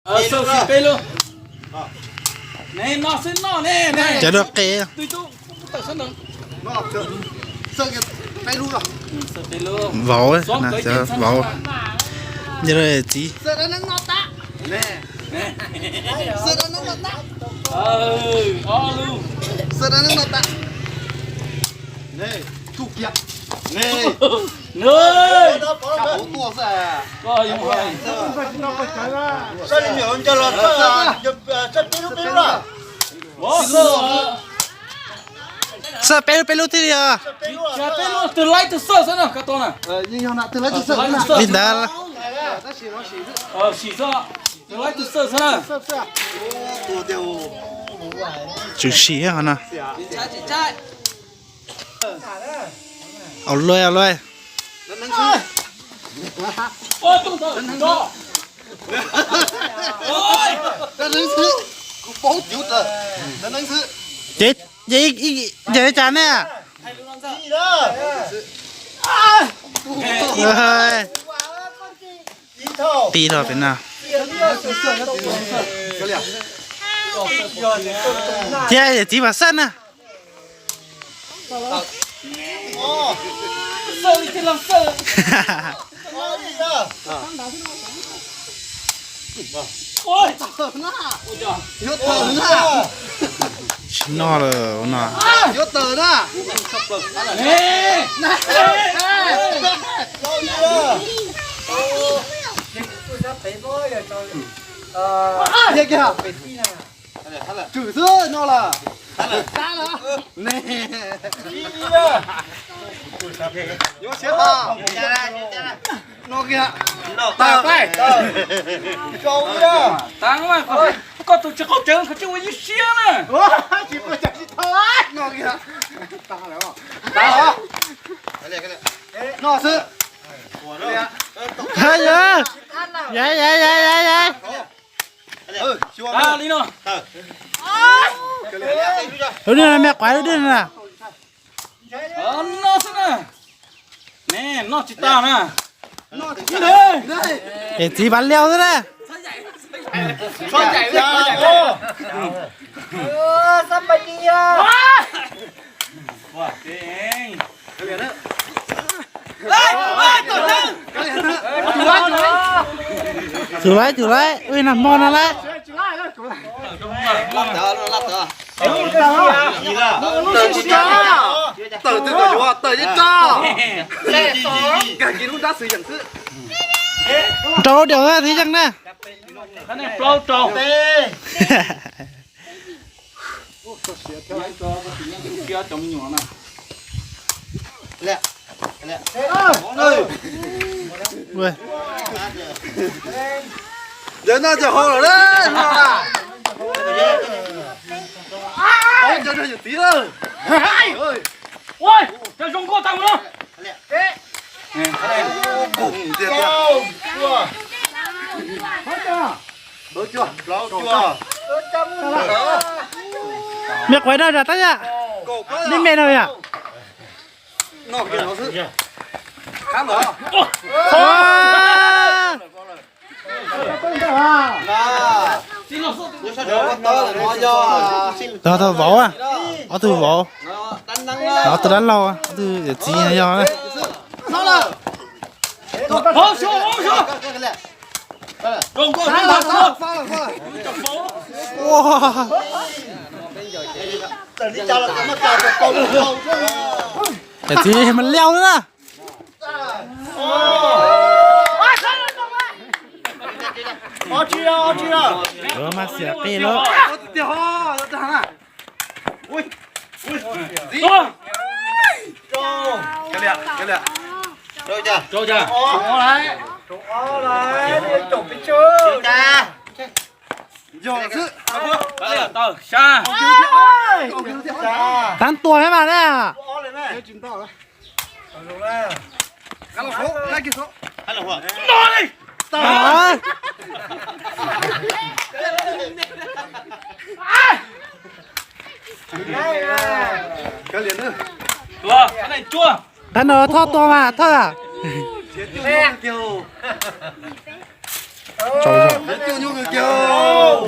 Xwb peb lub. Cov dua qe. Vauv, vauv. Yog txiv. Xwb peb lub, peb lub thiaj li os. Peb lub, tus laib tus xawj xwb na, koj tau na. Li ntawd. Sim xwb, tus laib tus xawj xwb na. Tseem sim ho no. Au luaj, au luaj. Ces, ces, ces li cas ne? Ti rau pem no. Thiab yawm txiv mam xawj na. Tsis noj lawm no. Tswm xwb no lawm. Yuav siav tas. No kiag. Tav mas koj tus tsis qaug cawv koj tsis ua ib siab na. Tsis qaug cawv tsis tau. No kiag. No xwb. Yai, yai, yai, yai, yai. Li no. Lub dwg me quav lub dwg na. No xwb na. Ne, noj tsis tag na. Es txiv Vaj Liaj xwb na. Txus lawm, txus lawm, ua ib nag hmo no lawm. Tawm twg kom yuav, tawm yeej tso. Nkag kiag lub nrab xwb yeem xwb. Rau lub diam xwb yeej na. Ua. Ntawd no cov hau lawm na, no na. Cov yawm txiv lawm. Ua, cov zoo nkauj tag no. Me quav no yog tab yom? Li me no yom? Tau, tau vauv, ob tug vauv, ob tug dab laug, ob tug yawm txiv yog. Yawm txiv mas liau na. Mas xiam qis lawm. Tag tua thiab mas na. Tab no Thoj tua mas Thoj. Tsaus zog. Nyuj kawg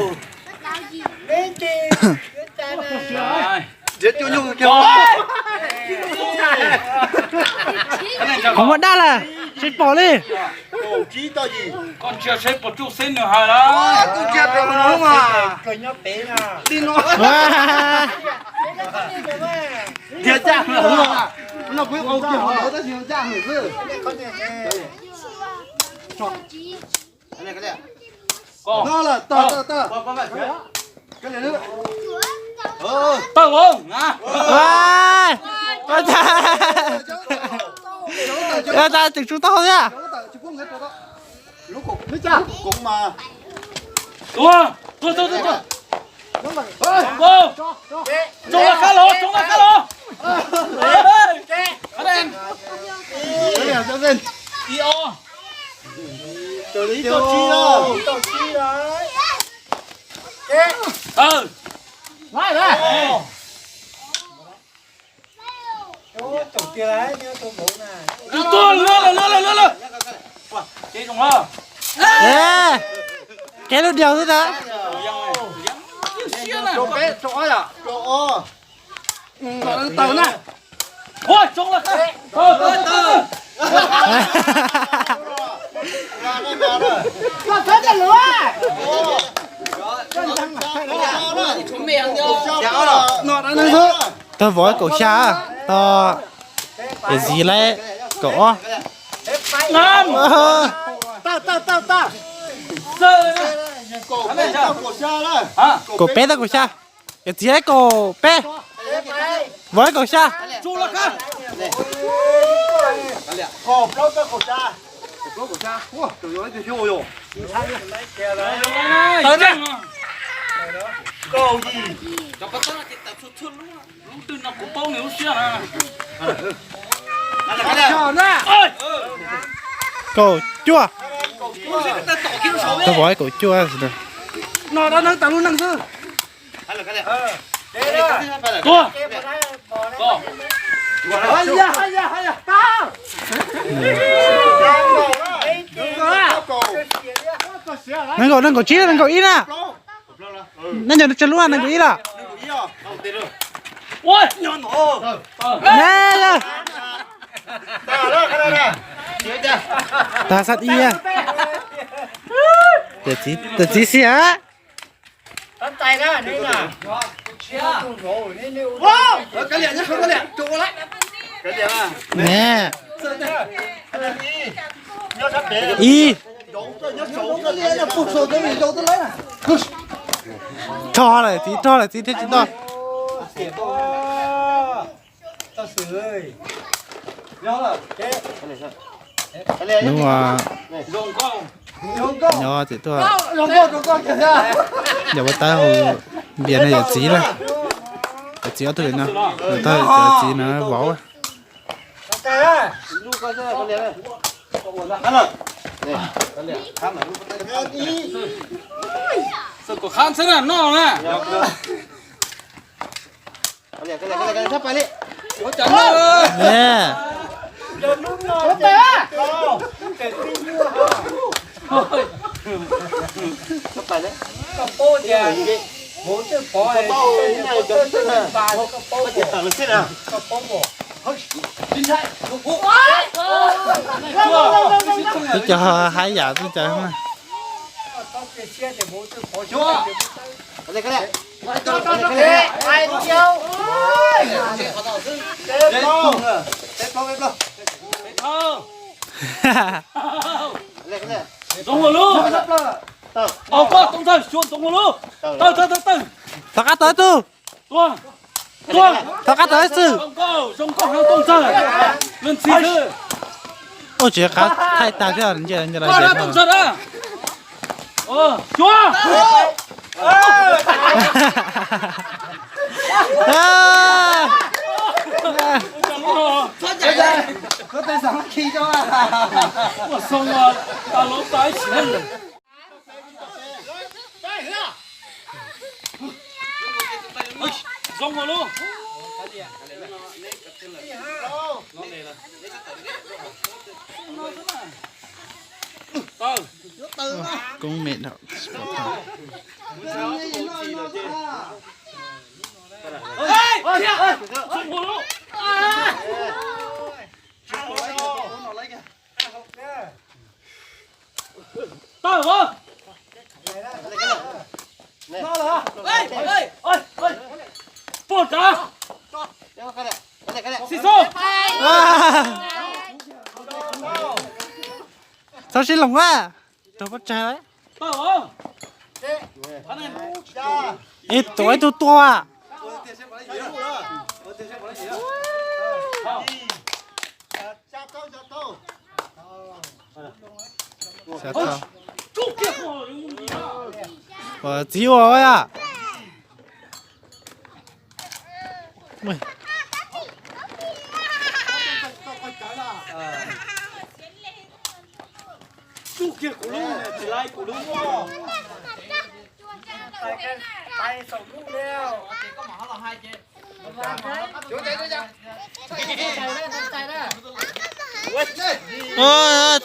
kiag. Ntiav cuaj nyuj kawg kiag. Qhov muaj dab lawm, tsis pom li. Koj ntsia seb puas tsuj xeb nws hais lawm. Koj ntsia rau no mas. Li no. Ntiav caj hwm no kuv qau kiag hauv lawv tab sis caj hwm xwb. No lawm, tawg, tawg, tawg. Tawg os. Ua cas tseem tsum tau thiab. Tua, tua, tua, tua, tua. Tsoo laj kab los, tsoo laj kab los. Ib os. Tawg. Tus tuag lawm, lawm, lawm, lawm, lawm. Kev lub diaus xwb ntag. Tawg na. Ua, tsoo lawm. Tawg, tawg, tawg. Tawg vov kaum xya, tog es ziv lawm kaum ob. Kaum peb tawg kaum xya. Es txiv lawm kaum peb. Vov kaum xya. Kaum cuaj. Tau vov kaum cuaj. No dab neeg tas lub neej xwb. Tuag. Nees nkaum, nees nkaum tsib, nees nkaum ib na. Nees nkaum tsib lub, nees nkaum ib lawm. Tag xab ib. Txiv xiam. Ib. Rog lawm txiv, rog lawm txiv thiaj tsis tau. Hnub no txiv tuaj, yog ua tau hauv npias no yawm txiv na. Yawm txiv ob tug no, yawm txiv no vauv. Twb cov haj yam twb cov. Thov qab tawv ib tug. Thov qab tawv ib tug. Ua tsis qab thaij tag thiab. Zoo ua lub. Tawg. Koob Mem Độc Sport Club. Txhob sib loos a, raug pob tsag lawm. Es tuav ib tug tuag a. Txiv ua a.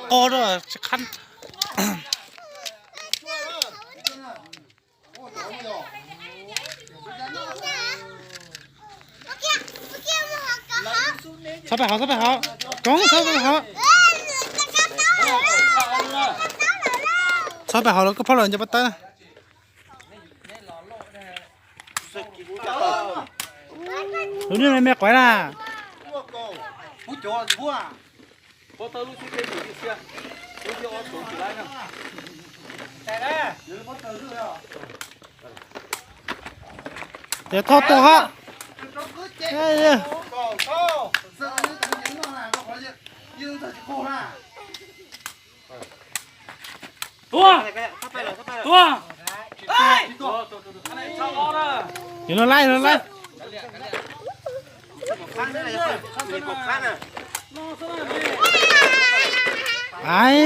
Qo rau tsis qhab. Txhob pem hauv, txhob pem hauv. Koob, txhob pem hauv. Txhob pem hauv los koj phob los nco pab tawb. Lub niag me me quav na. Ces thauj tuaj hab. Tua! Tua! Yog no laij, no laij. Ai.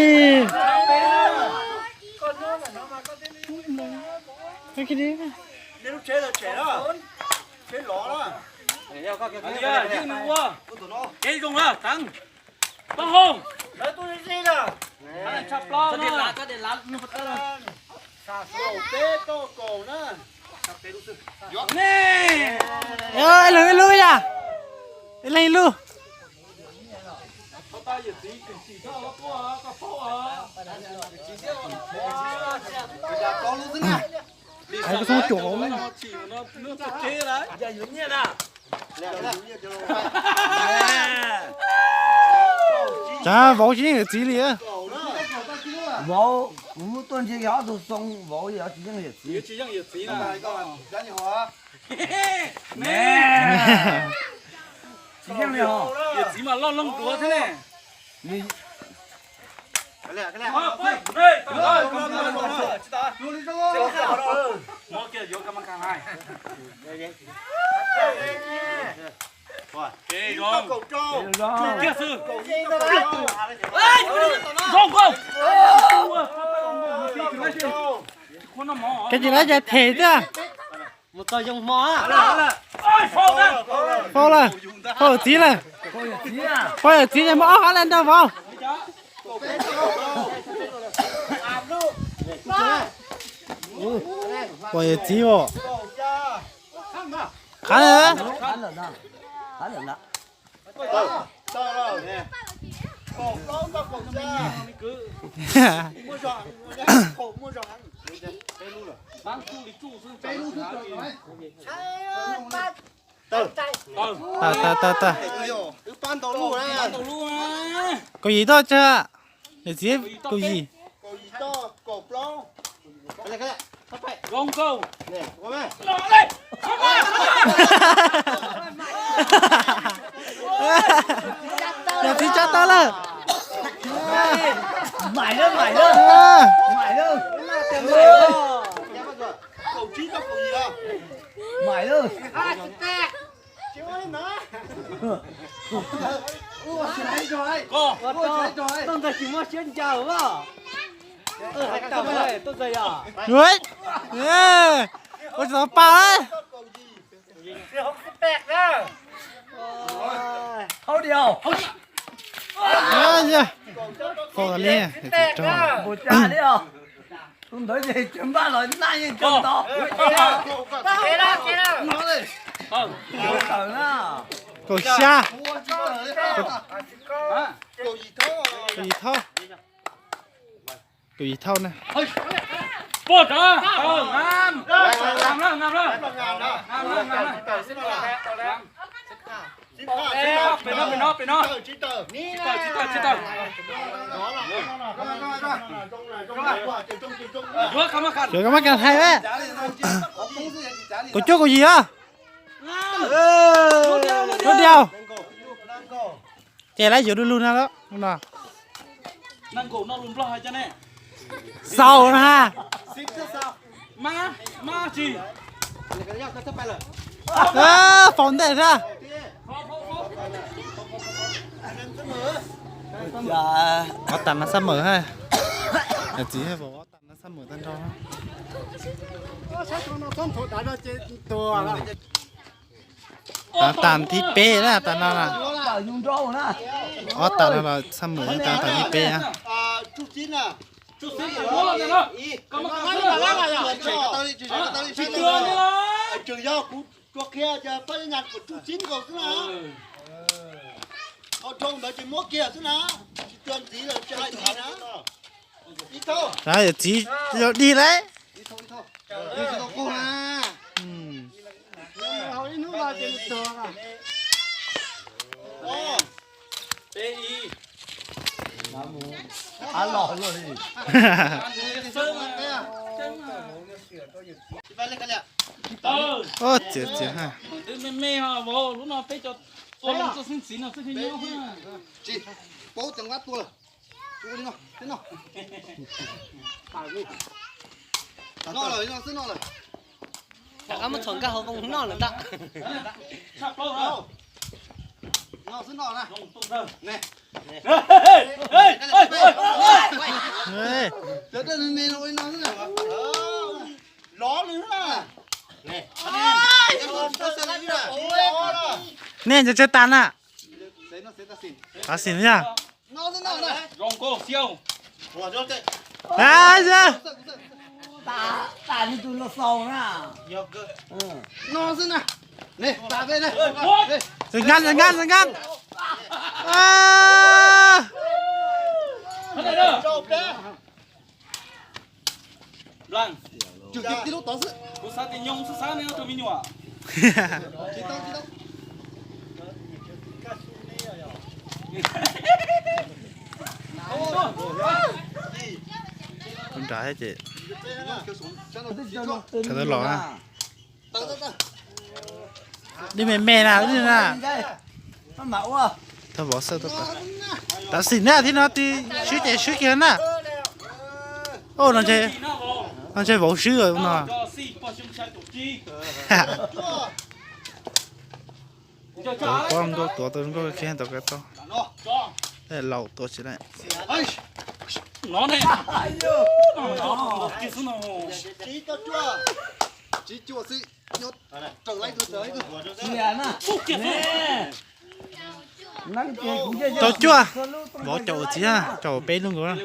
Yeej nws ua. Kev zoo na, teev. Pab Hooj. Tshaj plaub na. Ib leeg ib lub yom. Ib leeg ib lub. Ai, koj xoob cuam. Tsam vauv tsis yeej yawm txiv li. Vauv, kuv muab tuaj ntsia yog ob tug xoo, vauv yog tsis yeej yawm txiv. Tsis yeej li os. Yawm txiv mas loj leej duav thiab ne. Koj tsis laib ces them xwb. Faus lawm, faus yawm txiv lawm. Faus yawm txiv ces muab ob hab lawm nrog vauv. Faus yawm txiv os. Qhab na. Tag, tag, tag, tag. Kaum yim toj tsawg? Yawm txiv kaum yim. Yawm txiv tsa tau lawm. Tuaj ntxawg tsis muaj siab ncaws os. Tuaj ntxawg yog, ua tsis tau pa. Fo li, tus ntawd ces tsis npaj los naj yeej tsis tau. Kaum xya, kaum yim thaub, kaum yim thaub na. Sawv koj maj kas hais, kaum cuaj kaum yim os. Rau diaus. Ces lawv yuav du lug na lawm no. Xaus na. Faus ntej thiab. Ob tas no xab mawm ha. Txiv ob tas no xab mawm tag nrho. Tas tas thib peb na, tas no na. Ob tas no los xab mawm, tas tas thib peb na. Tsis yog kuv tsuas qhia tias pab nyas kom tsuj txib nkaus xwb na. Qhov dhau ntawd ces muab kiag xwb na, tsis tsuas ntxiv lawm tsis hais ntxiv na. Ib thauj. Yawm txiv yog dig lawm. Txiav txiav ha. Tsis paub cov nqab tua lawm. Noj lawm, noj xwb noj lawm. Rov qab muab txhom nkag hauv voos noj lawm ntag. Noj xwb noj na. Cov dej me me no ua li no xwb na. Lov lwm na. Nej nco tsawg tas na? Xav xim yog. Nkas nkas nkas. Kuv xav tias nyoo xwb xav ne rau me nyuam. Tus nrad thiab ces. Khaws tau los na. Dej me me na, dej na. Thov vauv xwb, tav xim na, thiab no twb swb ces swb kiag na. No ntshe vauv swb no. Tuav pob nkauj, tuav tau nkauj kiag tau ka tau. Laus tuav tsis lawm. Tau cuaj, vauv caum txiv, caum peb lub nkaus.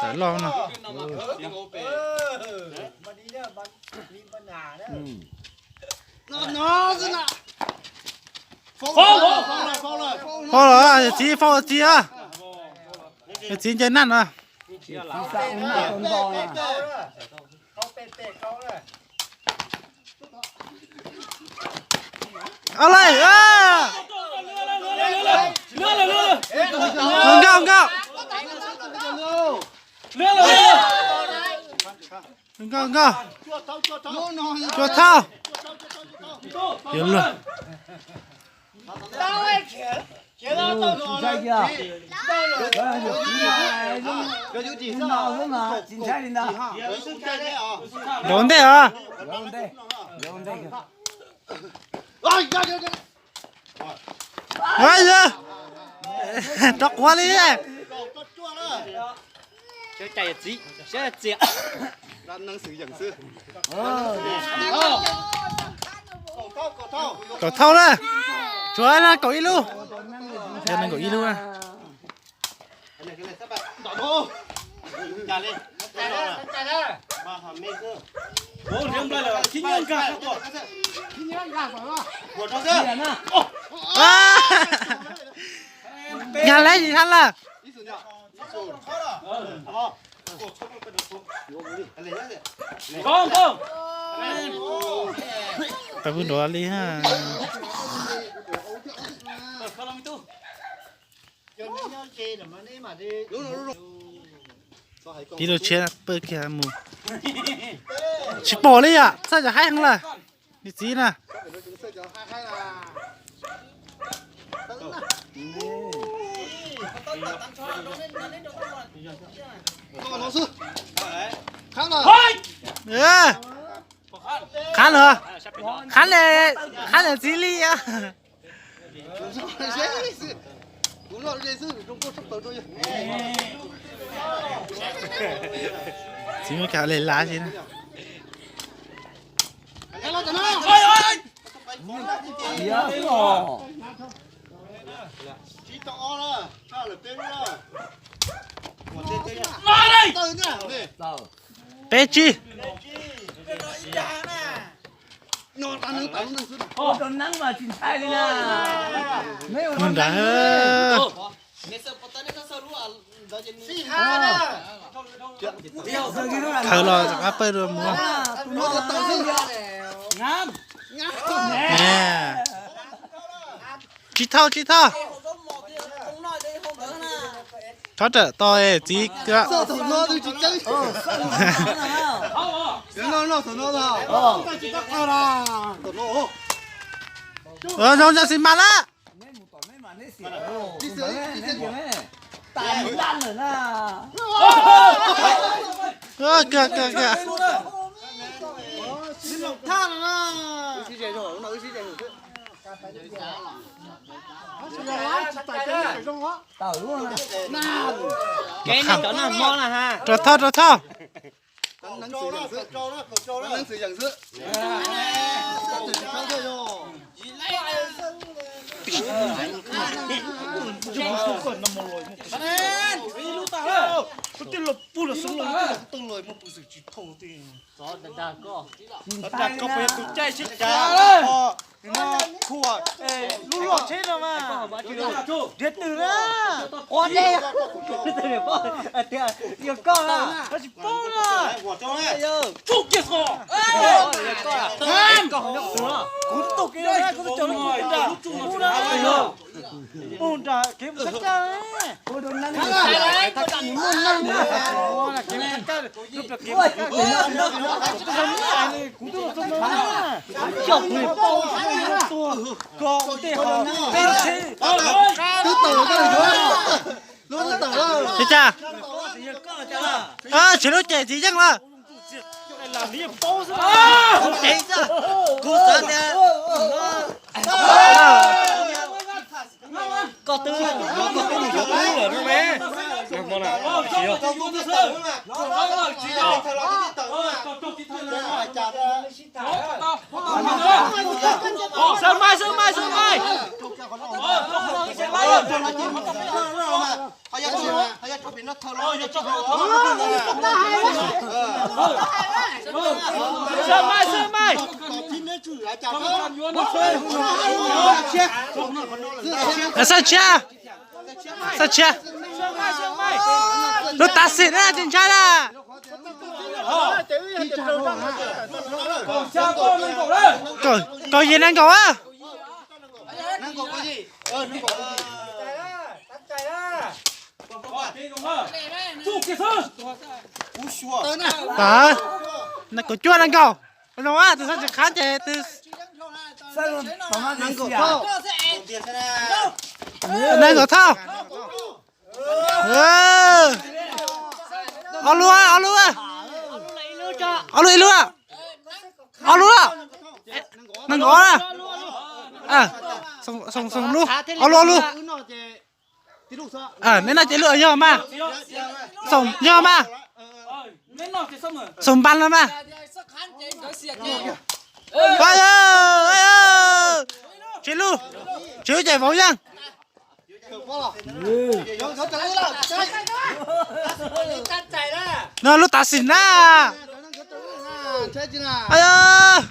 Tawm loj no. Faus los, yawm txiv faus txiv, yawm txiv ncaws naj no. Au lej, nkauj nkauj. Nkauj nkauj. Cua thauj. Yuav luag. Nraud ntej os. Rov quav li. Sawv cai txiv, sawv txiv. Dab neeg xwm yeem xwb. Kaum thauj na. Tshuav na kaum ib lub. Yog nees nkaum ib lub na. Nyag lawm, yim thab lawm. Pab pub nrov li ha. Tib lub tshiab pw kiag mus. Tsis pom li yom, txhaj cov haib heev lawm. Niam txiv na. Qhab lawm, qhab lawm, qhab lawm txiv li. Txiv muab kav li lav si na. Peb tsib. Mus nrad. Khaws los rov qab pawg dua mus. Tsib thauj, tsib thauj. Thov rawm tos txiv. Zoo zoo xis mas na. Kawg kawg kawg. Rau thoj, rau thoj. Lub loj tsheb no mas. Diav twm na. Ua dej. Yog koj na, koj tsis paub na. Kuv tuaj kev no na, kuv tuaj cov lub kuv nram, kuv nram, kuv nram kev mus thaj caj. Kuv tuaj txog no na. Coj kuv paub tuaj ko ua ntej ho peb tsheb. Tsis cas, tsis lub cem txiv yeej lawm. Kuv xav tias koj twb, koj twb mus yog ub lawm no me. Sawv mais, sawv mais, sawv mais. Sawv mais, sawv mais. Xav tshiab, xav tshiab. Lub tav xim na tsis ntshai na. Kaum yim nees nkaum a. Nees nkaum cuaj nees nkaum. Zoo a, tus xav tsis khab ces tus, nees nkaum thauj. Ob lub, ob lub, ob lub ib lub, ob lub, nees nkaum na. Xoom xoom lub, ob lub ob lub. Neb noj ces lub yog mas. Xoom yog mas. Xoom npas los mas. Ua yog, ua yog. Tsis lub, tsis lub ces vauv yeej. No lub tav xim na. Ua yog.